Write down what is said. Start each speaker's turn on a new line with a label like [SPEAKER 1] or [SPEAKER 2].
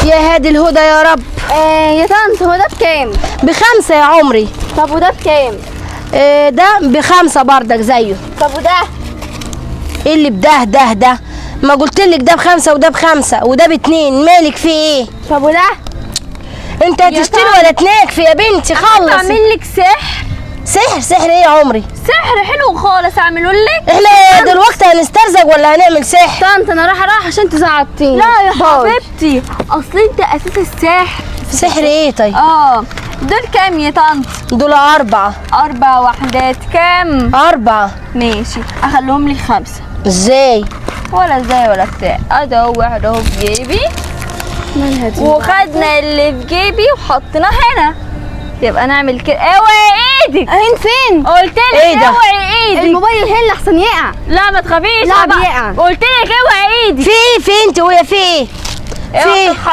[SPEAKER 1] يا هادي الهدى يا رب.
[SPEAKER 2] آه يا طنط، هو ده بكام؟
[SPEAKER 1] ب5 يا عمري.
[SPEAKER 2] طب وده بكام؟
[SPEAKER 1] ده ب5 بردك زيه.
[SPEAKER 2] طب وده؟
[SPEAKER 1] ايه اللي بده ده ده؟ ما قلتلك ده ب5 وده ب5 وده ب2، مالك في ايه؟
[SPEAKER 2] طب وده؟
[SPEAKER 1] انت هتشتري ولا تناكفي يا بنتي؟ خلصي.
[SPEAKER 3] اعمل لك سحر.
[SPEAKER 1] سحر؟ سحر ايه يا عمري؟
[SPEAKER 3] سحر حلو خالص، اعمله لك.
[SPEAKER 1] احنا دلوقتي هنسترزق ولا هنعمل سحر؟
[SPEAKER 2] طنط انا رايحة رايحة عشان تزعطيني.
[SPEAKER 3] لا يا
[SPEAKER 2] bye.
[SPEAKER 3] حبيبتي، اصل انت اساس السحر.
[SPEAKER 1] سحر ايه طيب؟
[SPEAKER 3] دول كام يا طنط؟
[SPEAKER 1] دول 4.
[SPEAKER 3] 4 وحدات. كام؟
[SPEAKER 1] 4.
[SPEAKER 3] ماشي، اخليهم لك 5.
[SPEAKER 1] ازاي؟
[SPEAKER 3] ولا ازاي ولا بتاع. ادي اهو واحد اهو في جيبي،
[SPEAKER 2] مالها دي؟
[SPEAKER 3] وخدنا اللي في جيبي وحطيناه هنا. يبقى نعمل كده. اوعي ايدك.
[SPEAKER 2] اهين فين؟
[SPEAKER 3] قلت لك
[SPEAKER 1] ايه ده؟
[SPEAKER 3] اوعي ايدك.
[SPEAKER 2] الموبايل هنا احسن يقع.
[SPEAKER 3] لا ما تخافيش.
[SPEAKER 2] لا، بيقع.
[SPEAKER 3] قلت لك اوعي ايدك.
[SPEAKER 1] في ايه؟ في انت وهي في ايه؟ في
[SPEAKER 3] اوعي
[SPEAKER 1] ايه؟
[SPEAKER 3] تتحركي.